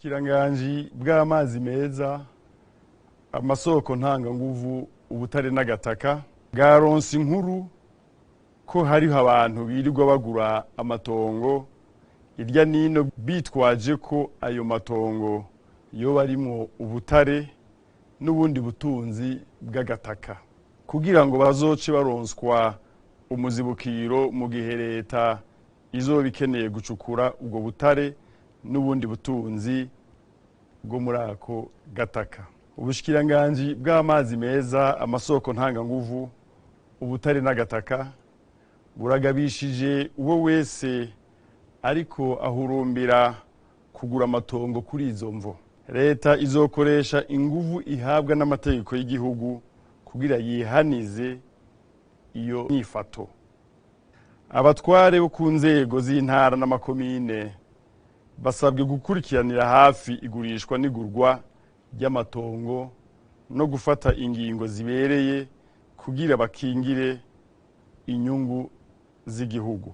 Ubushikiranganji bw'amazi meza, amasoko ntanganguvu, ubutare n'agataka bwaronse inkuru ko hariho abantu birirwa bagura amatongo irya nino bitwaje ko ayo matongo yoba arimwo ubutare n'ubundi butunzi bw'agataka, kugira ngo bazoce baronswa umuzibukiro mu gihe leta izoba ikeneye gucukura ubwo butare n'ubundi butunzi bwo muri ako gataka. Ubushikiranganji bw'amazi meza, amasoko ntanganguvu, ubutare n'agataka buragabishije uwo wese ariko ahurumbira kugura amatongo kuri izo mvo. Leta izokoresha inguvu ihabwa n'amategeko y'igihugu kugira yihanize iyo nyifato. Abatware bo ku nzego z'intara n'amakomine basabwe gukurikiranira hafi igurishwa n'igurwa ry'amatongo no gufata ingingo zibereye kugira bakingire inyungu z'igihugu.